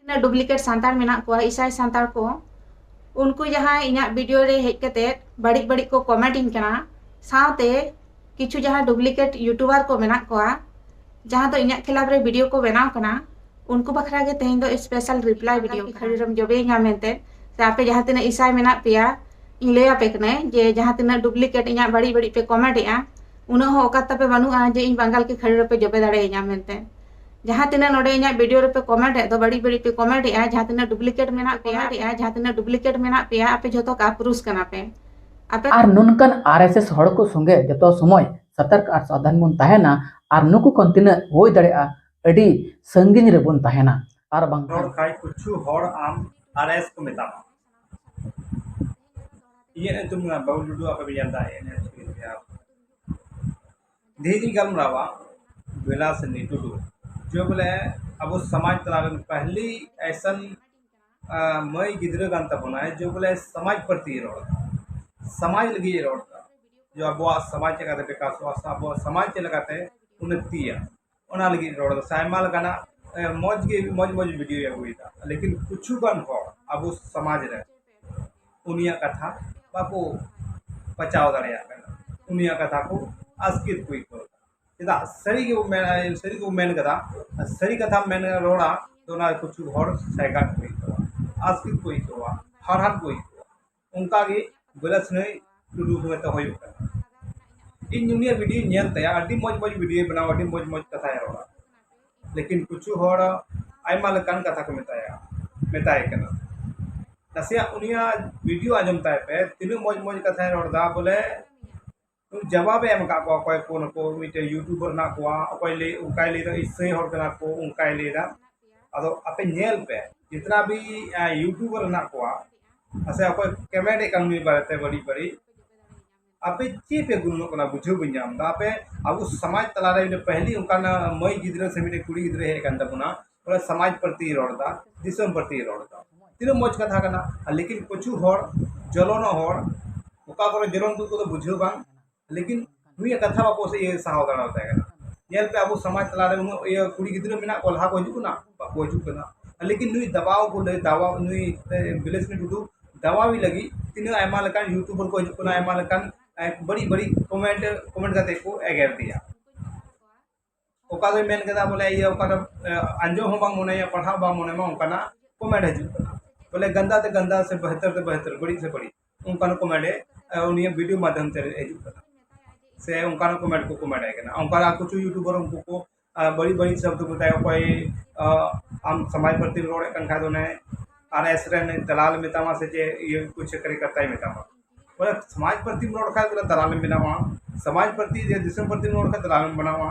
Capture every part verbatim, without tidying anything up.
ᱛᱤᱱᱟᱹᱜ ᱰᱩᱯᱞᱤᱠᱮᱴ ᱥᱟᱱᱛᱟᱲ ᱢᱮᱱᱟᱜ ᱠᱚᱣᱟ, ᱤᱥᱟᱭ ᱥᱟᱱᱛᱟᱲ ᱠᱚ, ᱩᱱᱠᱩ ᱡᱟᱦᱟᱸᱭ ᱤᱧᱟᱹᱜ ᱵᱷᱤᱰᱤᱭᱳ ᱨᱮ ᱦᱮᱡ ᱠᱟᱛᱮ ᱵᱟᱹᱲᱤᱡ ᱵᱟᱹᱲᱤᱡ ᱠᱚ ᱠᱚᱢᱮᱱᱴ ᱤᱧ ᱠᱟᱱᱟ, ᱥᱟᱶᱛᱮ ᱠᱤᱪᱷᱩ ᱡᱟᱦᱟᱸ ᱰᱩᱯᱞᱤᱠᱮᱴ ᱭᱩᱴᱩᱵᱟᱨ ᱠᱚ ᱢᱮᱱᱟᱜ ᱠᱚᱣᱟ, ᱡᱟᱦᱟᱸ ᱫᱚ ᱤᱧᱟᱹᱜ ᱠᱷᱤᱞᱟᱯ ᱨᱮ ᱵᱷᱤᱰᱤᱭᱳ ᱠᱚ ᱵᱮᱱᱟᱣ ᱠᱟᱱᱟ, ᱩᱱᱠᱩ ᱵᱟᱠᱷᱨᱟ ᱜᱮ ᱛᱮᱦᱮᱧ ᱫᱚ ᱥᱯᱮᱥᱟᱞ ᱨᱤᱯᱞᱟᱭ ᱵᱷᱤᱰᱤᱭᱳ ᱠᱷᱟᱹᱲᱤ ᱨᱮᱢ ᱡᱚᱵᱮᱭᱤᱧᱟ ᱢᱮᱱᱛᱮ, ᱥᱮ ᱟᱯᱮ ᱡᱟᱦᱟᱸ ᱛᱤᱱᱟᱹᱜ ᱤᱥᱟᱭ ᱢᱮᱱᱟᱜ ᱯᱮᱭᱟ, ᱤᱧ ᱞᱟᱹᱭ ᱟᱯᱮ ᱠᱟᱹᱱᱟᱹᱧ ᱡᱮ ᱡᱟᱦᱟᱸ ᱛᱤᱱᱟᱹᱜ ᱰᱩᱯᱞᱤᱠᱮᱴ ᱤᱧᱟᱹᱜ ᱵᱟᱹᱲᱤᱡ ᱵᱟᱹᱲᱤᱡ ᱯᱮ ᱠᱚᱢᱮᱱᱴ ᱮᱜᱼᱟ, ᱩᱱᱟᱹᱜ ᱦᱚᱸ ᱚᱠᱟᱛ ᱛᱟᱯᱮ ᱵᱟᱹᱱᱩᱜᱼᱟ ᱡᱮ ᱤᱧ ᱵᱟᱝᱜᱟᱞ ᱠᱤ ᱠᱷᱟᱹᱲᱤ ᱨᱮᱯᱮ ᱡᱚᱵᱮ ᱫᱟᱲᱮᱭᱟᱹᱧᱟ ᱢᱮᱱᱛᱮ᱾ ᱡᱟᱦᱟᱸ ᱛᱤᱱᱟᱹᱜ ᱱᱚᱰᱮ ᱤᱧᱟᱹᱜ ᱵᱷᱤᱰᱤᱭᱳ ᱨᱮᱯᱮ ᱠᱚᱢᱮᱱᱴ ᱮᱫ ᱫᱚ, ᱵᱟᱹᱲᱤᱡ ᱵᱟᱹᱲᱤᱡ ᱯᱮ ᱠᱚᱢᱮᱱᱴ ᱮᱜᱼᱟ, ᱡᱟᱦᱟᱸ ᱛᱤᱱᱟᱹᱜ ᱰᱩᱯᱞᱤᱠᱮᱴ ᱢᱮᱱᱟᱜ ᱯᱮᱭᱟ, ᱮᱜᱼᱟ, ᱡᱟᱦᱟᱸ ᱛᱤᱱᱟᱹᱜ ᱰᱩᱯᱞᱤᱠᱮᱴ ᱢᱮᱱᱟᱜ ᱯᱮᱭᱟ, ᱟᱯᱮ ᱡᱷᱚᱛᱚ ᱠᱟᱯᱨᱩᱥ ᱠᱟᱱᱟ ᱯᱮ᱾ ᱟᱯᱮ ᱟᱨ ᱱᱚᱝᱠᱟᱱ ᱟᱨ ᱮᱥ ᱮᱥ ᱦᱚᱲ ᱠᱚ ᱥᱚᱸᱜᱮ ᱡᱚᱛᱚ ᱥᱚᱢᱚᱭ ᱥᱚᱛᱚᱨᱠ ᱟᱨ ᱥᱟᱵᱫᱷᱟᱱ ᱵᱚᱱ ᱛᱟᱦᱮᱱᱟ, ᱟᱨ ᱱᱩᱠᱩ ᱠᱷᱚᱱ ᱛᱤᱱᱟᱹᱜ ᱦᱩᱭ ᱫᱟᱲᱮᱭᱟᱜᱼᱟ ᱟᱹᱰᱤ ᱥᱟᱺᱜᱤᱧ ᱨᱮᱵᱚᱱ ᱛᱟᱦᱮᱱᱟ᱾ ᱟᱨ ᱵᱟᱝᱠᱷᱟᱱ ᱨᱚᱲ ᱠᱷᱟᱡ ᱠᱤᱪᱷᱩ ᱦᱚᱲ ᱟᱢ ᱟᱨ ᱮᱥ ᱠᱚ ᱢᱮᱛᱟᱢᱟ᱾ ᱤᱧᱟᱹᱜ ᱧᱩᱛᱩᱢ ᱠᱟᱱᱟ ᱵᱟᱹᱵᱩ ᱴᱩᱰᱩ, ᱟᱯᱮ ᱯᱮ ᱧᱮᱞ ᱮᱫᱟ ᱮᱱ ᱮᱥ ᱯᱤ ᱨᱮᱭᱟᱜ ᱫᱷᱤᱨᱤ ᱜᱟᱞᱢᱟᱨᱟᱣᱟ ᱵᱮᱞᱟᱥᱤᱱᱤ ᱴᱩᱰᱩ, ᱡᱮ ᱵᱚᱞᱮ ᱟᱵᱚ ᱥᱚᱢᱟᱡᱽ ᱛᱟᱞᱟ ᱨᱮᱱ ᱯᱟᱦᱞᱤ ᱮᱥᱟᱱ, ᱟ, ᱢᱟᱹᱭ ᱜᱤᱫᱽᱨᱟᱹ ᱠᱟᱱ ᱛᱟᱵᱚᱱᱟᱭ, ᱡᱮ ᱵᱚᱞᱮ ᱥᱚᱢᱟᱡᱽ ᱯᱨᱚᱛᱤ ᱨᱚᱲ ᱮᱫᱟ, ᱥᱚᱢᱟᱡᱽ ᱞᱟᱹᱜᱤᱫ ᱨᱚᱲ ᱮᱫᱟ, ᱡᱮ ᱟᱵᱚᱣᱟᱜ ᱥᱚᱢᱟᱡᱽ ᱪᱮᱫ ᱞᱮᱠᱟᱛᱮ ᱵᱤᱠᱟᱥᱚᱜᱼᱟ, ᱥᱮ ᱟᱵᱚᱣᱟᱜ ᱥᱚᱢᱟᱡᱽ ᱪᱮᱫ ᱞᱮᱠᱟᱛᱮ ᱩᱱᱱᱚᱛᱤᱭᱟ, ᱚᱱᱟ ᱞᱟᱹᱜᱤᱫ ᱨᱚᱲ ᱮᱫᱟ᱾ ᱥᱮ ᱟᱭᱢᱟ ᱞᱮᱠᱟᱱᱟᱜ, ᱮ, ᱢᱚᱡᱽ ᱜᱮ, ᱢᱚᱡᱽ ᱢᱚᱡᱽ ᱵᱷᱤᱰᱤᱭᱳᱭ ᱟᱹᱜᱩᱭᱮᱫᱟ, ᱞᱮᱠᱤᱱ ᱠᱤᱪᱷᱩ ᱜᱟᱱ ᱦᱚᱲ ᱟᱵᱚ ᱥᱚᱢᱟᱡᱽ ᱨᱮ ᱩᱱᱤᱭᱟᱜ ᱠᱟᱛᱷᱟ ᱵᱟᱠᱚ ᱯᱟᱪᱟᱣ ᱫᱟᱲᱮᱭᱟᱜ ᱠᱟᱱᱟ, ᱩᱱᱤᱭᱟᱜ ᱠᱟᱛᱷᱟ ᱠᱚ ᱟᱥᱠᱮᱛ ᱠᱚ ᱟᱹᱭᱠᱟᱹᱣ ᱮᱫᱟ᱾ ᱪᱮᱫᱟᱜ? ᱥᱟᱹᱨᱤ ᱜᱮ ᱢᱮᱱ, ᱥᱟᱹᱨᱤ ᱜᱮ ᱢᱮᱱ ᱠᱟᱫᱟ, ᱥᱟᱹᱨᱤ ᱠᱟᱛᱷᱟᱢ ᱢᱮᱱ ᱨᱚᱲᱟ, ᱛᱚ ᱚᱱᱟ ᱠᱤᱪᱷᱩ ᱦᱚᱲ ᱥᱟᱭᱜᱟᱫ ᱠᱚ ᱟᱹᱭᱠᱟᱹᱣᱟ, ᱟᱥᱠᱮᱛ ᱠᱚ ᱟᱹᱭᱠᱟᱹᱣᱟ, ᱦᱟᱲᱦᱟᱫ ᱠᱚ ᱟᱹᱭᱠᱟᱹᱣᱟ᱾ ᱚᱱᱠᱟ ᱜᱮ ᱵᱮᱞᱟᱥᱤᱱᱤ ᱴᱩᱰᱩ ᱥᱚᱸᱜᱮ ᱛᱮ ᱦᱩᱭᱩᱜ ᱠᱟᱱᱟ᱾ ᱤᱧ ᱩᱱᱤᱭᱟᱜ ᱵᱷᱤᱰᱤᱭᱳᱧ ᱧᱮᱞ ᱛᱟᱭᱟ, ᱟᱹᱰᱤ ᱢᱚᱡᱽ ᱢᱚᱡᱽ ᱵᱷᱤᱰᱤᱭᱳᱭ ᱵᱮᱱᱟᱣᱟ, ᱟᱹᱰᱤ ᱢᱚᱡᱽ ᱢᱚᱡᱽ ᱠᱟᱛᱷᱟᱭ ᱨᱚᱲᱟ, ᱞᱮᱠᱤᱱ ᱠᱤᱪᱷᱩ ᱦᱚᱲ ᱟᱭᱢᱟ ᱞᱮᱠᱟᱱ ᱠᱟᱛᱷᱟ ᱠᱚ ᱢᱮᱛᱟᱭᱟ, ᱢᱮᱛᱟᱭ ᱠᱟᱱᱟ᱾ ᱱᱟᱥᱮᱭᱟᱜ ᱩᱱᱤᱭᱟᱜ ᱵᱷᱤᱰᱤᱭᱳ ᱟᱸᱡᱚᱢ ᱛᱟᱭ ᱯᱮ, ᱛᱤᱱᱟᱹᱜ ᱢᱚᱡᱽ ᱢᱚᱡᱽ ᱠᱟᱛᱷᱟᱭ ᱨᱚᱲ ᱮᱫᱟ ᱵᱚᱞᱮ᱾ ᱡᱟᱵᱟᱵᱮ ᱮᱢ ᱟᱠᱟᱫ ᱠᱚᱣᱟ, ᱚᱠᱚᱭ ᱠᱚ ᱱᱩᱠᱩ ᱢᱤᱫᱴᱮᱱ ᱭᱩᱴᱩᱵᱟᱨ ᱦᱮᱱᱟᱜ ᱠᱚᱣᱟ, ᱚᱠᱚᱭ ᱞᱟᱹᱭ, ᱚᱱᱠᱟᱭ ᱞᱟᱹᱭ ᱮᱫᱟ ᱤᱥᱟᱹᱭ ᱦᱚᱲ ᱠᱟᱱᱟ ᱠᱚ, ᱚᱱᱠᱟᱭ ᱞᱟᱹᱭ ᱮᱫᱟ᱾ ᱟᱫᱚ ᱟᱯᱮ ᱧᱮᱞ ᱯᱮ, ᱡᱤᱛᱱᱟ ᱵᱷᱤ, ᱟ, ᱭᱩᱴᱩᱵᱟᱨ ᱦᱮᱱᱟᱜ ᱠᱚᱣᱟ, ᱥᱮ ᱚᱠᱚᱭ ᱠᱚᱢᱮᱱᱴ ᱮᱫ ᱠᱟᱱ ᱱᱩᱭ ᱵᱟᱨᱮᱛᱮ ᱵᱟᱹᱲᱤᱡ ᱵᱟᱹᱲᱤᱡ, ᱟᱯᱮ ᱪᱮᱫ ᱯᱮ ᱜᱩᱱᱟᱹᱱᱚᱜ ᱠᱟᱱᱟ ᱵᱩᱡᱷᱟᱹᱣ ᱵᱟᱹᱧ ᱧᱟᱢ ᱮᱫᱟ᱾ ᱟᱯᱮ ᱟᱵᱚ ᱥᱚᱢᱟᱡᱽ ᱛᱟᱞᱟᱨᱮ ᱢᱤᱫᱴᱮᱱ ᱯᱟᱹᱦᱞᱤ ᱚᱱᱠᱟᱱ ᱢᱟᱹᱭ ᱜᱤᱫᱽᱨᱟᱹ ᱥᱮ ᱢᱤᱫᱴᱮᱱ ᱠᱩᱲᱤ ᱜᱤᱫᱽᱨᱟᱹ ᱦᱮᱡ ᱟᱠᱟᱱ ᱛᱟᱵᱚᱱᱟ, ᱵᱚᱞᱮ ᱥᱚᱢᱟᱡᱽ ᱯᱨᱚᱛᱤ ᱨᱚᱲ ᱮᱫᱟ, ᱫᱤᱥᱚᱢ ᱯᱨᱚᱛᱤ ᱨᱚᱲ ᱮᱫᱟ, ᱛᱤᱱᱟᱹᱜ ᱢᱚᱡᱽ ᱠᱟᱛᱷᱟ ᱠᱟᱱᱟ᱾ ᱟᱨ ᱞᱮᱠᱤᱱ ᱠᱤᱪᱷᱩ ᱦᱚᱲ, ᱡᱚᱞᱚᱱᱚᱜ ᱦᱚᱲ, ᱚᱠᱟ ᱠᱚᱨᱮ ᱡᱚᱞᱚᱱ ᱩᱱᱠᱩ ᱫᱚ ᱵᱩᱡᱷᱟᱹᱣ ᱵᱟᱝ, ᱞᱮᱠᱤᱱ ᱱᱩᱭᱟᱜ ᱠᱟᱛᱷᱟ ᱵᱟᱠᱚ ᱥᱮ ᱤᱭᱟᱹ ᱥᱟᱦᱟᱣ ᱫᱟᱲᱮᱭᱟᱛᱟᱭ ᱠᱟᱱᱟ᱾ ᱧᱮᱞ ᱯᱮ, ᱟᱵᱚ ᱥᱚᱢᱟᱡᱽ ᱛᱟᱞᱟᱨᱮ ᱩᱱᱟᱹᱜ ᱤᱭᱟᱹ ᱠᱩᱲᱤ ᱜᱤᱫᱽᱨᱟᱹ ᱢᱮᱱᱟᱜ ᱠᱚᱣᱟ, ᱞᱟᱦᱟ ᱠᱚ ᱦᱤᱡᱩᱜ ᱠᱟᱱᱟ, ᱵᱟᱠᱚ ᱦᱤᱡᱩᱜ ᱠᱟᱱᱟ᱾ ᱞᱮᱠᱤᱱ ᱱᱩᱭ ᱫᱟᱵᱟᱣ ᱠᱚ ᱞᱟᱹᱭ, ᱫᱟᱵᱟᱣ, ᱱᱩᱭ, ᱮ, ᱵᱤᱞᱮᱥᱱᱤ ᱴᱩᱰᱩ ᱫᱟᱵᱟᱣᱤ ᱞᱟᱹᱜᱤᱫ ᱛᱤᱱᱟᱹᱜ ᱟᱭᱢᱟ ᱞᱮᱠᱟᱱ YouTuber ᱠᱚ ᱦᱤᱡᱩᱜ ᱠᱟᱱᱟ, ᱟᱭᱢᱟ ᱞᱮᱠᱟᱱ, ᱮ, ᱵᱟᱹᱲᱤᱡ ᱵᱟᱹᱲᱤᱡ comment, comment ᱠᱟᱛᱮ ᱠᱚ ᱮᱜᱮᱨ ᱫᱮᱭᱟ᱾ ᱚᱠᱟ ᱫᱚᱭ ᱢᱮᱱ ᱠᱮᱫᱟ ᱵᱚᱞᱮ ᱤᱭᱟᱹ ᱚᱠᱟ ᱫᱚ, ᱮ, ᱟᱸᱡᱚᱢ ᱦᱚᱸ ᱵᱟᱝ ᱢᱚᱱᱮᱭᱟ, ᱯᱟᱲᱦᱟᱣ ᱵᱟᱝ ᱢᱚᱱᱮ ᱢᱟ, ᱚᱱᱠᱟᱱᱟᱜ comment ᱦᱤᱡᱩᱜ ᱠᱟᱱᱟ᱾ ᱵᱚᱞᱮ ᱜᱟᱱᱫᱟ ᱛᱮ ᱜᱟᱱᱫᱟ ᱥᱮ ᱵᱮᱦᱛᱟᱨ ᱛᱮ ᱵᱮᱦᱛᱟᱨ, ᱵᱟᱹᱲᱤᱡ ᱥᱮ ᱵᱟᱹᱲᱤᱡ, ᱚᱱᱠᱟᱱᱟᱜ comment ᱮ, ᱮ, ᱩᱱᱤᱭᱟᱜ video ᱢᱟᱫᱽᱫᱷᱚᱢ ᱛᱮ ᱦᱤᱡᱩᱜ ᱠᱟᱱᱟ᱾ ᱥᱮ ᱚᱱᱠᱟᱱᱟᱜ comment ᱠᱚ comment ᱟᱭ ᱠᱟᱱᱟ᱾ ᱚᱱᱠᱟᱱᱟᱜ ᱠᱤᱪᱷᱩ YouTuber ᱩᱱᱠᱩ ᱠᱚ, ᱟ, ᱵᱟᱹᱲᱤᱡ ᱵᱟᱹᱲᱤᱡ ᱥᱚᱵᱫ ᱠᱚ ᱢᱮᱛᱟᱭᱟ, ᱚᱠᱚᱭ, ᱟ, ᱟᱢ ᱥᱚᱢᱟᱡᱽ ᱯᱨᱚᱛᱤᱢ ᱨᱚᱲᱮᱫ ᱠᱟᱱ ᱠᱷᱟᱡ ᱫᱚ ᱚᱱᱮ RSS ᱨᱮᱱ ᱫᱟᱞᱟᱞ ᱢᱮᱛᱟᱢᱟ ᱥᱮ ᱪᱮᱫ ᱤᱭᱟᱹ ᱠᱚ ᱪᱟᱹᱠᱨᱤ ᱠᱟᱨᱛᱟᱭ ᱢᱮᱛᱟᱢᱟ᱾ ᱵᱚᱞᱮ ᱥᱚᱢᱟᱡᱽ ᱯᱨᱚᱛᱤᱢ ᱨᱚᱲ ᱠᱷᱟᱡ ᱵᱚᱞᱮ ᱫᱟᱞᱟᱞᱮᱢ ᱵᱮᱱᱟᱣᱟ, ᱥᱚᱢᱟᱡᱽ ᱯᱨᱚᱛᱤ ᱡᱮ ᱫᱤᱥᱚᱢ ᱯᱨᱚᱛᱤᱢ ᱨᱚᱲ ᱠᱷᱟᱡ ᱫᱟᱞᱟᱞᱮᱢ ᱵᱮᱱᱟᱣᱟ᱾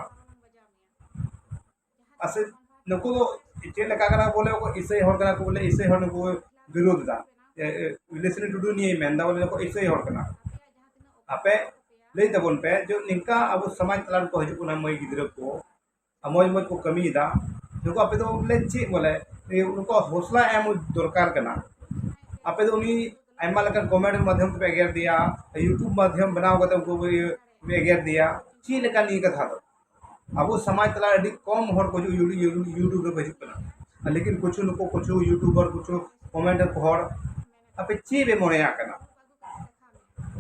ᱟᱥᱮ ᱱᱩᱠᱩ ᱫᱚ ᱪᱮᱫ ᱞᱮᱠᱟ ᱠᱟᱱᱟ ᱵᱚᱞᱮ ᱠᱚ ᱤᱥᱟᱹᱭ ᱦᱚᱲ ᱠᱟᱱᱟ ᱠᱚ, ᱵᱚᱞᱮ ᱤᱥᱟᱹᱭ ᱦᱚᱲ ᱱᱩᱠᱩ ᱵᱤᱨᱳᱫᱷ ᱮᱫᱟ᱾ ᱮ, ᱮ, ᱵᱤᱞᱮᱥᱱᱤ ᱴᱩᱰᱩ ᱱᱤᱭᱮ ᱢᱮᱱᱫᱟ ᱵᱚᱞᱮ ᱠᱚ ᱤᱥᱟᱹᱭ ᱦᱚᱲ ᱠᱟᱱᱟ᱾ ᱟᱯᱮ ᱞᱟᱹᱭ ᱛᱟᱵᱚᱱ ᱯᱮ ᱡᱮ ᱱᱤᱝᱠᱟ ᱟᱵᱚ ᱥᱚᱢᱟᱡᱽ ᱛᱟᱞᱟ ᱨᱮᱠᱚ ᱦᱤᱡᱩᱜ ᱠᱟᱱᱟ ᱢᱟᱹᱭ ᱜᱤᱫᱽᱨᱟᱹ ᱠᱚ, ᱟᱨ ᱢᱚᱡᱽ ᱢᱚᱡᱽ ᱠᱚ ᱠᱟᱹᱢᱤᱭᱮᱫᱟ, ᱱᱩᱠᱩ ᱟᱯᱮ ᱫᱚ ᱵᱚᱞᱮ ᱪᱮᱫ ᱵᱚᱞᱮ ᱱᱩᱠᱩ ᱦᱚᱥᱞᱟ ᱮᱢ ᱫᱚᱨᱠᱟᱨ ᱠᱟᱱᱟ᱾ ᱟᱯᱮ ᱫᱚ ᱩᱱᱤ ᱟᱭᱢᱟ ᱞᱮᱠᱟᱱ comment ᱢᱟᱫᱽᱫᱷᱚᱢ ᱛᱮᱯᱮ ᱮᱜᱮᱨ ᱫᱮᱭᱟ, YouTube ᱢᱟᱫᱽᱫᱷᱚᱢ ᱵᱮᱱᱟᱣ ᱠᱟᱛᱮ ᱩᱱᱠᱩ ᱯᱮ ᱮᱜᱮᱨ ᱫᱮᱭᱟ, ᱪᱮᱫ ᱞᱮᱠᱟ ᱱᱤᱭᱟᱹ ᱠᱟᱛᱷᱟ ᱫᱚ? ᱟᱵᱚ ᱥᱚᱢᱟᱡᱽ ᱛᱟᱞᱟ ᱨᱮ ᱟᱹᱰᱤ ᱠᱚᱢ ᱦᱚᱲ ᱠᱚ YouTube, YouTube ᱨᱮᱠᱚ ᱦᱤᱡᱩᱜ ᱠᱟᱱᱟ, ᱞᱮᱠᱤᱱ ᱠᱤᱪᱷᱩ ᱱᱩᱠᱩ ᱠᱤᱪᱷᱩ YouTuber ᱠᱤᱪᱷᱩ comment ᱦᱚᱲ ᱟᱯᱮ ᱪᱮᱫ ᱯᱮ ᱢᱚᱱᱮᱭᱟᱜ ᱠᱟᱱᱟ?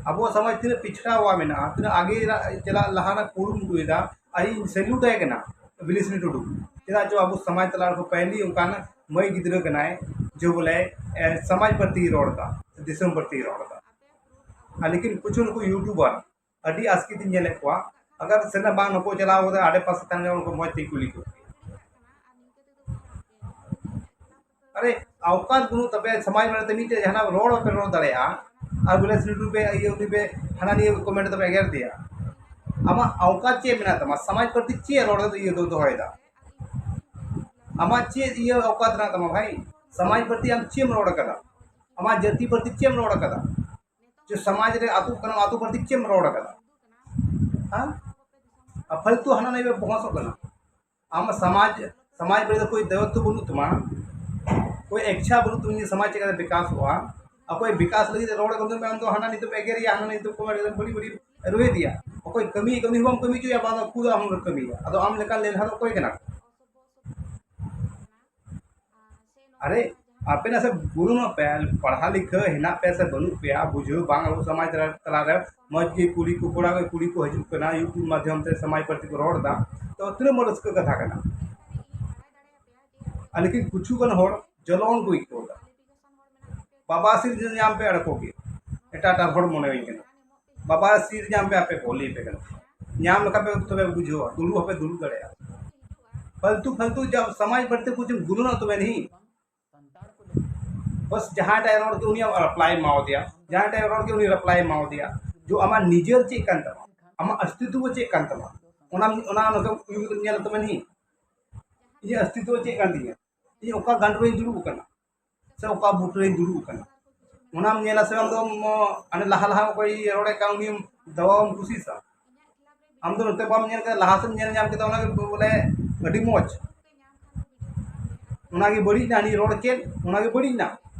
ᱟᱵᱚ ᱥᱚᱢᱟᱡᱽ ᱛᱤᱱᱟᱹᱜ ᱯᱤᱪᱷᱲᱟᱣᱟ ᱢᱮᱱᱟᱜᱼᱟ, ᱛᱤᱱᱟᱹᱜ ᱟᱜᱮ ᱨᱟ-, ᱪᱟᱞᱟᱜ ᱞᱟᱦᱟ ᱨᱮᱱᱟᱜ ᱠᱩᱨᱩᱢᱩᱴᱩᱭᱮᱫᱟ, ᱟᱨ ᱤᱧ salute ᱟᱭ ᱠᱟᱱᱟ ᱵᱤᱞᱮᱥᱱᱤ ᱴᱩᱰᱩ᱾ ᱪᱮᱫᱟᱜ ᱪᱚ ᱟᱵᱚ ᱥᱚᱢᱟᱡᱽ ᱛᱟᱞᱟ ᱨᱮᱠᱚ ᱯᱟᱹᱦᱤᱞᱤ ᱚᱱᱠᱟᱱ ᱢᱟᱹᱭ ᱜᱤᱫᱽᱨᱟᱹ ᱠᱟᱱᱟᱭ ᱡᱮ ᱵᱚᱞᱮ, ᱮ, ᱥᱚᱢᱟᱡᱽ ᱯᱨᱚᱛᱤ ᱨᱚᱲ ᱮᱫᱟ, ᱫᱤᱥᱚᱢ ᱯᱨᱚᱛᱤ ᱨᱚᱲ ᱮᱫᱟ᱾ ᱟᱨ ᱞᱮᱠᱤᱱ ᱠᱤᱪᱷᱩ ᱱᱩᱠᱩ YouTuber ᱟᱹᱰᱤ ᱟᱥᱠᱮᱛᱤᱧ ᱧᱮᱞᱮᱫ ᱠᱚᱣᱟ᱾ ᱟᱜᱟᱨ ᱥᱮᱱᱟ ᱵᱟᱝ ᱱᱩᱠᱩ ᱪᱟᱞᱟᱣ ᱠᱟᱛᱮ ᱟᱰᱮ ᱯᱟᱥᱮ ᱛᱟᱦᱮᱱ ᱠᱷᱟᱱ ᱩᱱᱠᱩ ᱢᱚᱡᱽ ᱛᱮᱧ ᱠᱩᱞᱤ ᱠᱚᱣᱟ᱾ ᱟᱨᱮ, ᱟᱣᱠᱟᱛ ᱵᱟᱹᱱᱩᱜ ᱛᱟᱯᱮᱭᱟ, ᱥᱚᱢᱟᱡᱽ ᱵᱟᱨᱮᱛᱮ ᱢᱤᱫᱴᱮᱡ ᱡᱟᱦᱟᱱᱟᱜ ᱨᱚᱲ ᱵᱟᱯᱮ ᱨᱚᱲ ᱫᱟᱲᱮᱭᱟᱜᱼᱟ, ᱟᱨ ᱵᱚᱞᱮ ᱥᱤᱸᱫᱩᱨ ᱯᱮ ᱤᱭᱟᱹ ᱩᱱᱤ ᱯᱮ ᱦᱟᱱᱟ ᱱᱤᱭᱟᱹ comment ᱛᱮᱯᱮ ᱮᱜᱮᱨ ᱫᱮᱭᱟ᱾ ᱟᱢᱟᱜ ᱟᱣᱠᱟᱛ ᱪᱮᱫ ᱢᱮᱱᱟᱜ ᱛᱟᱢᱟ? ᱥᱚᱢᱟᱡᱽ ᱯᱨᱚᱛᱤ ᱪᱮᱫ ᱨᱚᱲ ᱤᱭᱟᱹ ᱫᱚ ᱫᱚᱦᱚᱭᱮᱫᱟ? ᱟᱢᱟᱜ ᱪᱮᱫ ᱤᱭᱟᱹ ᱟᱣᱠᱟᱛ ᱢᱮᱱᱟᱜ ᱛᱟᱢᱟ ᱵᱷᱟᱭ? ᱥᱚᱢᱟᱡᱽ ᱯᱨᱚᱛᱤ ᱟᱢ ᱪᱮᱫ ᱮᱢ ᱨᱚᱲ ᱟᱠᱟᱫᱟ? ᱟᱢᱟᱜ ᱡᱟᱹᱛᱤ ᱯᱨᱚᱛᱤ ᱪᱮᱫ ᱮᱢ ᱨᱚᱲ ᱟᱠᱟᱫᱟ? ᱡᱮ ᱥᱚᱢᱟᱡᱽ ᱨᱮ ᱟᱹᱛᱩ ᱠᱟᱱᱟᱢ, ᱟᱹᱛᱩ ᱯᱨᱚᱛᱤ ᱪᱮᱫ ᱮᱢ ᱨᱚᱲ ᱟᱠᱟᱫᱟ? ᱦᱮᱸ? ᱟᱨ ᱯᱷᱟᱞᱛᱩ ᱦᱟᱱᱟ ᱱᱤᱭᱟᱹ ᱯᱮ ᱵᱚᱦᱚᱥᱚᱜ ᱠᱟᱱᱟ᱾ ᱟᱢ ᱥᱚᱢᱟᱡᱽ, ᱥᱚᱢᱟᱡᱽ ᱵᱟᱨᱮ ᱫᱚ ᱠᱳᱭ ᱫᱟᱭᱤᱛᱛᱚ ᱵᱟᱹᱱᱩᱜ ᱛᱟᱢᱟ, ᱠᱳᱭ ᱤᱪᱪᱷᱟ ᱵᱟᱹᱱᱩᱜ ᱛᱟᱢᱟ ᱡᱮ ᱥᱚᱢᱟᱡᱽ ᱪᱮᱫ ᱞᱮᱠᱟᱛᱮ ᱵᱤᱠᱟᱥᱚᱜᱼᱟ᱾ ᱟᱨ ᱠᱳᱭ ᱵᱤᱠᱟᱥ ᱞᱟᱹᱜᱤᱫ ᱨᱚᱲ ᱠᱟᱛᱮ ᱟᱢ ᱫᱚ ᱦᱟᱱᱟ ᱱᱤᱛᱚᱜ ᱮᱜᱮᱨᱮᱭᱟ, ᱦᱟᱱᱟ ᱱᱤᱛᱚᱜ ᱠᱚ ᱵᱟᱹᱲᱤᱡ ᱵᱟᱹᱲᱤᱡ ᱨᱚᱦᱮᱫᱮᱭᱟ᱾ ᱚᱠᱚᱭ ᱠᱟᱹᱢᱤ, ᱠᱟᱹᱢᱤ ᱦᱚᱸ ᱵᱟᱢ ᱠᱟᱹᱢᱤ ᱦᱚᱪᱚᱭᱟ, ᱵᱟᱝ ᱫᱚ ᱠᱷᱩᱫ ᱟᱢ ᱠᱟᱹᱢᱤᱭᱟ᱾ ᱟᱫᱚ ᱟᱢ ᱞᱮᱠᱟᱱ ᱞᱮᱞᱦᱟ ᱫᱚ ᱚᱠᱚᱭ ᱠᱟᱱᱟ? ᱟᱨᱮ, ᱟᱯᱮ ᱱᱟᱥᱮ ᱜᱩᱱᱟᱹᱱᱚᱜ ᱯᱮ, ᱯᱟᱲᱦᱟᱣ ᱞᱤᱠᱷᱟᱹ ᱦᱮᱱᱟᱜ ᱯᱮᱭᱟ ᱥᱮ ᱵᱟᱹᱱᱩᱜ ᱯᱮᱭᱟ, ᱵᱩᱡᱷᱟᱹᱣ ᱵᱟᱝ ᱟᱵᱚ ᱥᱚᱢᱟᱡᱽ ᱛᱟᱞᱟ-, ᱛᱟᱞᱟᱨᱮ ᱢᱚᱡᱽ ᱜᱮ ᱠᱩᱲᱤ ᱠᱚ ᱠᱚᱲᱟ ᱠᱚ ᱠᱩᱲᱤ ᱠᱚ ᱦᱤᱡᱩᱜ ᱠᱟᱱᱟ, YouTube ᱢᱟᱫᱽᱫᱷᱚᱢ ᱛᱮ ᱥᱚᱢᱟᱡᱽ ᱯᱟᱹᱨᱥᱤ ᱠᱚ ᱨᱚᱲ ᱮᱫᱟ, ᱛᱚ ᱛᱤᱱᱟᱹᱜ ᱢᱚᱡᱽ ᱨᱟᱹᱥᱠᱟᱹ ᱠᱟᱛᱷᱟ ᱠᱟᱱᱟ᱾ ᱟᱨ ᱞᱮᱠᱤᱱ ᱠᱤᱪᱷᱩ ᱜᱟᱱ ᱦᱚᱲ ᱡᱚᱞᱚᱱ ᱠᱚ ᱟᱹᱭᱠᱟᱹᱣ ᱮᱫᱟ, ᱵᱟᱵᱟ ᱟᱥᱤᱨ ᱡᱩᱫᱤ ᱧᱟᱢ ᱯᱮ ᱟᱲᱮ ᱠᱚᱜᱮ, ᱮᱴᱟᱜ ᱮᱴᱟᱜ ᱦᱚᱲ ᱢᱚᱱᱮ ᱦᱩᱭ ᱠᱟᱱᱟ, ᱵᱟᱵᱟ ᱟᱥᱤᱨ ᱧᱟᱢ ᱯᱮ ᱟᱯᱮ ᱠᱚ ᱞᱟᱹᱭ ᱯᱮ ᱠᱟᱱᱟ, ᱧᱟᱢ ᱞᱮᱠᱷᱟᱱ ᱯᱮ ᱛᱚᱵᱮ ᱵᱩᱡᱷᱟᱹᱣᱟ, ᱫᱩᱲᱩᱵ ᱦᱚᱸᱯᱮ ᱫᱩᱲᱩᱵ ᱫᱟᱲᱮᱭᱟᱜᱼᱟ᱾ ᱯᱷᱟᱞᱛᱩ ᱯᱷᱟᱞᱛᱩ ᱡᱟ ᱥᱚᱢᱟᱡᱽ ᱵᱟᱹᱲᱛᱤ ᱠᱚ ᱪᱮᱫ ᱜᱩᱱᱟᱹᱱᱚᱜ ᱛᱚᱵᱮ ᱱᱤ ᱵᱟᱥ ᱡᱟᱦᱟᱸᱭᱴᱟᱜ ᱨᱚᱲ ᱠᱮᱫ ᱩᱱᱤᱭᱟᱜ ᱨᱤᱯᱞᱟᱭ ᱮᱢᱟᱣᱟᱫᱮᱭᱟ, ᱡᱟᱦᱟᱸᱭᱴᱟᱜ ᱨᱚᱲ ᱠᱮᱫ ᱩᱱᱤ ᱨᱤᱯᱞᱟᱭ ᱮᱢᱟᱣᱟᱫᱮᱭᱟ᱾ ᱡᱚ ᱟᱢᱟᱜ ᱱᱤᱡᱮᱨ ᱪᱮᱫ ᱠᱟᱱ ᱛᱟᱢᱟ, ᱟᱢᱟᱜ ᱚᱥᱛᱤᱛᱵᱚ ᱪᱮᱫ ᱠᱟᱱ ᱛᱟᱢᱟ, ᱚᱱᱟ ᱚᱱᱟ ᱱᱚᱝᱠᱟ ᱩᱭᱩᱝ ᱠᱟᱛᱮᱢ ᱧᱮᱞ ᱛᱟᱢᱟ ᱱᱤ ᱤᱧᱟᱹᱜ ᱚᱥᱛᱤᱛᱵᱚ ᱪᱮᱫ ᱠᱟᱱ ᱛᱤᱧᱟ, ᱤᱧ ᱚᱠᱟ ᱜᱟᱱᱰ ᱨᱮᱧ ᱫᱩᱲᱩᱵ ᱟᱠᱟᱱᱟ ᱥᱮ ᱚᱠᱟ ᱵᱩᱴ ᱨᱮᱧ ᱫᱩᱲᱩᱵ ᱟᱠᱟᱱᱟ, ᱚᱱᱟᱢ ᱧᱮᱞᱟ ᱥᱮ ᱟᱢ ᱫᱚ ᱢᱚ-, ᱦᱟᱱᱮ ᱞᱟᱦᱟ ᱞᱟᱦᱟ ᱚᱠᱚᱭ ᱨᱚᱲᱮᱫ ᱠᱟᱱ ᱩᱱᱤᱢ ᱫᱟᱵᱟᱣ ᱮᱢ ᱠᱩᱥᱤᱥᱟ᱾ ᱟᱢ ᱫᱚ ᱱᱚᱛᱮ ᱵᱟᱢ ᱧᱮᱞ ᱠᱮᱫᱟ, ᱞᱟᱦᱟ ᱥᱮᱫ ᱧᱮᱞ ᱧᱟᱢ ᱠᱮᱫᱟ, ᱚᱱᱟᱜᱮ ᱵᱚᱞᱮ ᱟᱹᱰᱤ ᱢᱚᱡᱽ᱾ ᱚᱱᱟᱜᱮ ᱵᱟᱹᱲᱤᱡ ᱱᱟ, ᱦᱟᱹᱱᱤ ᱨᱚᱲ ᱠᱮᱫ, ᱚᱱᱟᱜᱮ ᱵᱟᱹᱲᱤᱡ ᱱᱟ᱾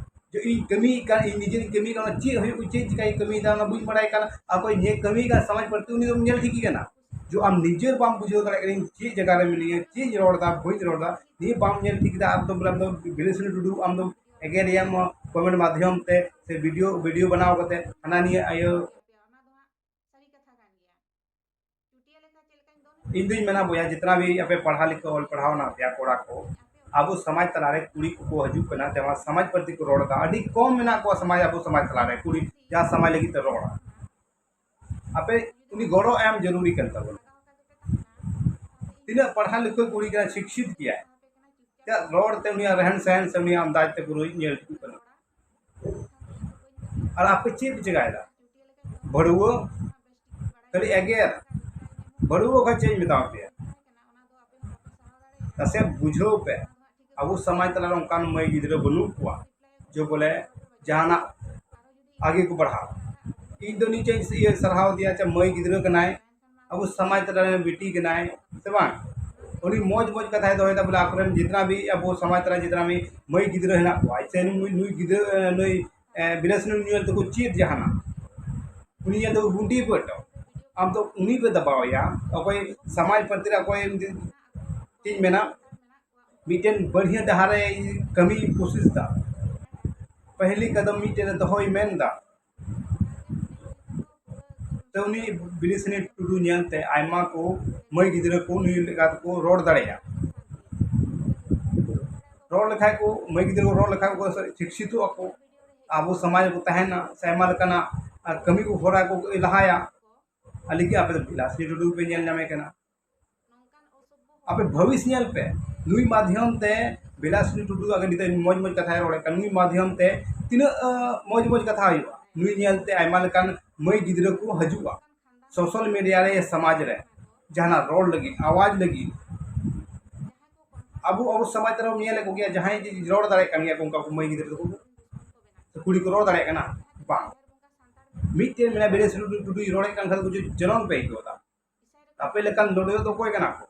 ᱡᱮ ᱤᱧ ᱠᱟᱹᱢᱤᱭᱮᱫ ᱠᱟᱱ, ᱤᱧ ᱱᱤᱡᱮᱨᱤᱧ ᱠᱟᱹᱢᱤᱭᱮᱫ ᱠᱟᱱ, ᱚᱱᱟ ᱪᱮᱫ ᱦᱩᱭᱩᱜ, ᱪᱮᱫ ᱪᱤᱠᱟᱹᱧ ᱠᱟᱹᱢᱤᱭᱮᱫᱟ, ᱚᱱᱟ ᱵᱟᱹᱧ ᱵᱟᱲᱟᱭ ᱠᱟᱱᱟ᱾ ᱟᱨ ᱚᱠᱚᱭ ᱧᱮᱞ ᱠᱟᱹᱢᱤᱭᱮᱫ ᱠᱟᱱ ᱥᱚᱢᱟᱡᱽ ᱯᱟᱹᱨᱥᱤ, ᱩᱱᱤ ᱫᱚᱢ ᱧᱮᱞ ᱴᱷᱤᱠᱮ ᱠᱟᱱᱟ᱾ ᱡᱮ ᱟᱢ ᱱᱤᱡᱮᱨ ᱵᱟᱢ ᱵᱩᱡᱷᱟᱹᱣ ᱫᱟᱲᱮᱭᱟᱜ ᱠᱟᱱᱟ, ᱤᱧ ᱪᱮᱫ ᱡᱟᱭᱜᱟ ᱨᱮ ᱢᱤᱱᱟᱹᱧᱟ, ᱪᱮᱫ ᱤᱧ ᱨᱚᱲ ᱮᱫᱟ, ᱵᱟᱹᱧ ᱨᱚᱲ ᱮᱫᱟ, ᱱᱤᱭᱟᱹ ᱵᱟᱢ ᱧᱮᱞ ᱴᱷᱤᱠ ᱮᱫᱟ᱾ ᱟᱨ ᱫᱚ ᱵᱚᱞᱮ ᱟᱢ ᱫᱚ ᱵᱤᱞᱮᱥᱨᱤ ᱴᱩᱰᱩ, ᱟᱢ ᱫᱚ ᱮᱜᱮᱨᱮᱭᱟᱢ ᱠᱚᱢᱮᱱᱴ ᱢᱟᱫᱽᱫᱷᱚᱢ ᱛᱮ, ᱥᱮ ᱵᱷᱤᱰᱤᱭᱳ, ᱵᱷᱤᱰᱤᱭᱳ ᱵᱮᱱᱟᱣ ᱠᱟᱛᱮ ᱦᱟᱱᱟ ᱱᱤᱭᱟᱹ ᱤᱭᱟᱹ᱾ ᱤᱧ ᱫᱩᱧ ᱢᱮᱱᱟ ᱵᱚᱭᱦᱟ, ᱡᱤᱛᱱᱟ ᱵᱷᱤ ᱟᱯᱮ ᱯᱟᱲᱦᱟᱣ ᱞᱤᱠᱷᱟᱹ ᱚᱞ ᱯᱟᱲᱦᱟᱣ ᱦᱮᱱᱟᱜ ᱯᱮᱭᱟ ᱠᱚᱲᱟ ᱠᱚ, ᱟᱵᱚ ᱥᱚᱢᱟᱡᱽ ᱛᱟᱞᱟᱨᱮ ᱠᱩᱲᱤ ᱠᱚᱠᱚ ᱦᱤᱡᱩᱜ ᱠᱟᱱᱟ, ᱡᱟᱦᱟᱸ ᱥᱚᱢᱟᱡᱽ ᱯᱟᱹᱨᱥᱤ ᱠᱚ ᱨᱚᱲ ᱮᱫᱟ, ᱟᱹᱰᱤ ᱠᱚᱢ ᱢᱮᱱᱟᱜ ᱠᱚᱣᱟ ᱥᱚᱢᱟᱡᱽ, ᱟᱵᱚ ᱥᱚᱢᱟᱡᱽ ᱛᱟᱞᱟᱨᱮ ᱠᱩᱲᱤ ᱡᱟᱦᱟᱸ ᱥᱚᱢᱟᱡᱽ ᱞᱟᱹᱜᱤᱫ ᱛᱮ ᱨᱚᱲᱟ᱾ ᱟᱯᱮ ᱩᱱᱤ ᱜᱚᱲᱚ ᱮᱢ ᱡᱟᱹᱨᱩᱨᱤ ᱠᱟᱱ ᱛᱟᱵᱚᱱᱟ᱾ ᱛᱤᱱᱟᱹᱜ ᱯᱟᱲᱦᱟᱣ ᱞᱤᱠᱷᱟᱹ ᱠᱩᱲᱤ ᱠᱟᱱᱟ, ᱥᱤᱠᱷᱤᱛ ᱜᱮᱭᱟᱭ, ᱪᱮᱫᱟᱜ ᱨᱚᱲ ᱛᱮ ᱩᱱᱤᱭᱟᱜ ᱨᱮᱦᱮᱱ ᱥᱮᱦᱮᱱ ᱥᱮ ᱩᱱᱤᱭᱟᱜ ᱟᱱᱫᱟᱡᱽ ᱛᱮ ᱯᱩᱨᱟᱹ ᱧᱮᱞ ᱦᱤᱡᱩᱜ ᱠᱟᱱᱟ᱾ ᱟᱨ ᱟᱯᱮ ᱪᱮᱫ ᱯᱮ ᱪᱮᱠᱟᱭᱮᱫᱟ? ᱵᱷᱟᱹᱲᱩᱣᱟᱹ, ᱠᱷᱟᱹᱞᱤ ᱮᱜᱮᱨ᱾ ᱵᱷᱟᱹᱲᱩᱣᱟᱹ ᱠᱷᱚᱱ ᱪᱮᱫ ᱤᱧ ᱢᱮᱛᱟ ᱯᱮᱭᱟ? ᱱᱟᱥᱮ ᱵᱩᱡᱷᱟᱹᱣ ᱯᱮ, ᱟᱵᱚ ᱥᱚᱢᱟᱡᱽ ᱛᱟᱞᱟᱨᱮ ᱚᱱᱠᱟᱱ ᱢᱟᱹᱭ ᱜᱤᱫᱽᱨᱟᱹ ᱵᱟᱹᱱᱩᱜ ᱠᱚᱣᱟ ᱡᱮ ᱵᱚᱞᱮ ᱡᱟᱦᱟᱱᱟᱜ ᱟᱜᱮ ᱠᱚ ᱵᱟᱲᱦᱟᱣ᱾ ᱤᱧ ᱫᱚ ᱱᱤᱡᱮᱧ ᱤᱭᱟᱹ ᱥᱟᱨᱦᱟᱣ ᱫᱮᱭᱟ, ᱪᱮ ᱢᱟᱹᱭ ᱜᱤᱫᱽᱨᱟᱹ ᱠᱟᱱᱟᱭ, ᱟᱵᱚ ᱥᱚᱢᱟᱡᱽ ᱛᱟᱞᱟᱨᱮ ᱵᱤᱴᱤ ᱠᱟᱱᱟᱭ, ᱥᱮ ᱵᱟᱝ? ᱩᱱᱤ ᱢᱚᱡᱽ ᱢᱚᱡᱽ ᱠᱟᱛᱷᱟᱭ ᱫᱚᱦᱚᱭᱮᱫᱟ, ᱵᱚᱞᱮ ᱟᱠᱚᱨᱮᱱ ᱡᱤᱛᱱᱟ ᱵᱷᱤ ᱟᱵᱚ ᱥᱚᱢᱟᱡᱽ ᱛᱟᱞᱟ ᱡᱤᱛᱱᱟ ᱵᱷᱤ ᱢᱟᱹᱭ ᱜᱤᱫᱽᱨᱟᱹ ᱦᱮᱱᱟᱜ ᱠᱚᱣᱟ, ᱥᱮ ᱱᱩᱭ, ᱱᱩᱭ ᱜᱤᱫᱽᱨᱟᱹ, ᱱᱩᱭ, ᱮ, ᱵᱤᱞᱮᱥ ᱱᱩᱭ ᱧᱮᱞ ᱛᱮᱠᱚ ᱪᱮᱫ ᱡᱟᱦᱟᱱᱟᱜ᱾ ᱩᱱᱤ ᱧᱮᱞ ᱛᱮᱠᱚ ᱜᱩᱱᱰᱤ ᱯᱟᱹᱴᱟᱹ᱾ ᱟᱢ ᱫᱚ ᱩᱱᱤ ᱯᱮ ᱫᱟᱵᱟᱣ ᱮᱭᱟ, ᱚᱠᱚᱭ ᱥᱚᱢᱟᱡᱽ ᱯᱨᱚᱛᱤ ᱨᱮ ᱚᱠᱚᱭ ᱪᱮᱫ ᱤᱧ ᱢᱮᱱᱟ, ᱢᱤᱫᱴᱮᱱ ᱵᱟᱹᱲᱦᱤᱭᱟᱹ ᱰᱟᱦᱟᱨ ᱨᱮ ᱠᱟᱹᱢᱤ ᱠᱳᱥᱤᱥ ᱫᱟ᱾ ᱯᱟᱹᱦᱤᱞᱤ ᱠᱟᱫᱚᱢ ᱢᱤᱫᱴᱮᱱ ᱫᱚᱦᱚᱭ ᱢᱮᱱ ᱫᱟ᱾ ᱛᱚ ᱩᱱᱤ ᱵᱤᱞᱤᱥᱤᱱᱤ ᱴᱩᱰᱩ ᱧᱮᱞᱛᱮ ᱟᱭᱢᱟ ᱠᱚ ᱢᱟᱹᱭ ᱜᱤᱫᱽᱨᱟᱹ ᱠᱚ ᱱᱩᱭ ᱞᱮᱠᱟ ᱛᱮᱠᱚ ᱨᱚᱲ ᱫᱟᱲᱮᱭᱟᱜᱼᱟ᱾ ᱨᱚᱲ ᱞᱮᱠᱷᱟᱡ ᱠᱚ, ᱢᱟᱹᱭ ᱜᱤᱫᱽᱨᱟᱹ ᱠᱚ ᱨᱚᱲ ᱞᱮᱠᱷᱟᱡ ᱠᱚ ᱥᱤᱠᱥᱤᱛᱚᱜ ᱟᱠᱚ, ᱟᱵᱚ ᱥᱚᱢᱟᱡᱽ ᱨᱮᱠᱚ ᱛᱟᱦᱮᱱᱟ, ᱥᱮ ᱟᱭᱢᱟ ᱞᱮᱠᱟᱱᱟᱜ ᱠᱟᱹᱢᱤ ᱠᱚ ᱦᱚᱨᱟ ᱠᱚ ᱞᱟᱦᱟᱭᱟ᱾ ᱟᱨ ᱞᱟᱹᱜᱤᱫ ᱟᱯᱮ ᱫᱚ ᱵᱤᱞᱟᱥᱤᱱᱤ ᱴᱩᱰᱩ ᱯᱮ ᱧᱮᱞ ᱧᱟᱢᱮ ᱠᱟᱱᱟ᱾ ᱟᱯᱮ ᱵᱷᱚᱵᱤᱥ ᱧᱮᱞ ᱯᱮ, ᱱᱩᱭ ᱢᱟᱫᱽᱫᱷᱚᱢ ᱛᱮ ᱵᱤᱞᱟᱥᱤᱱᱤ ᱴᱩᱰᱩ ᱟᱜᱮ ᱱᱤᱛᱚᱜ ᱢᱚᱡᱽ ᱢᱚᱡᱽ ᱠᱟᱛᱷᱟᱭ ᱨᱚᱲᱮᱫ ᱠᱟᱱ, ᱱᱩᱭ ᱢᱟᱫᱽᱫᱷᱚᱢ ᱛᱮ ᱛᱤᱱᱟᱹᱜ ᱟᱸ, ᱢᱚᱡᱽ ᱢᱚᱡᱽ ᱠᱟᱛᱷᱟ ᱦᱩᱭᱩᱜᱼᱟ᱾ ᱱᱩᱭ ᱧᱮᱞ ᱛᱮ ᱟᱭᱢᱟ ᱞᱮᱠᱟᱱ ᱢᱟᱹᱭ ᱜᱤᱫᱽᱨᱟᱹ ᱠᱚ ᱦᱤᱡᱩᱜᱼᱟ, ᱥᱳᱥᱟᱞ ᱢᱤᱰᱤᱭᱟ ᱨᱮ, ᱥᱚᱢᱟᱡᱽ ᱨᱮ ᱡᱟᱦᱟᱱᱟᱜ ᱨᱚᱲ ᱞᱟᱹᱜᱤᱫ, ᱟᱣᱟᱡᱽ ᱞᱟᱹᱜᱤᱫ᱾ ᱟᱵᱚ ᱟᱵᱚ ᱥᱚᱢᱟᱡᱽ ᱨᱮᱦᱚᱸ ᱧᱮᱞᱮᱫ ᱠᱚᱜᱮᱭᱟ, ᱡᱟᱦᱟᱸᱭ ᱡᱮ ᱨᱚᱲ ᱫᱟᱲᱮᱭᱟᱜ ᱠᱟᱱ ᱜᱮᱭᱟ ᱠᱚ, ᱚᱱᱠᱟ ᱠᱚ ᱢᱟᱹᱭ ᱜᱤᱫᱽᱨᱟᱹ ᱠᱚ, ᱠᱩᱲᱤ ᱠᱚ ᱨᱚᱲ ᱫᱟᱲᱮᱭᱟᱜ ᱠᱟᱱᱟ? ᱵᱟᱝ᱾ ᱢᱤᱫᱴᱮᱱ ᱢᱮᱱᱟᱭᱟ ᱵᱤᱨᱮᱥ ᱴᱩᱰᱩ, ᱴᱩᱰᱩᱭ ᱨᱚᱲᱮᱫ ᱠᱟᱱ ᱠᱷᱟᱱ ᱠᱚ ᱡᱚᱞᱚᱱ ᱯᱮ ᱟᱹᱭᱠᱟᱹᱣ ᱮᱫᱟ᱾ ᱟᱯᱮ ᱞᱮᱠᱟᱱ ᱞᱟᱹᱲᱦᱟᱹᱭ ᱫᱚ ᱚᱠᱚᱭ ᱠᱟᱱᱟ ᱠᱚ?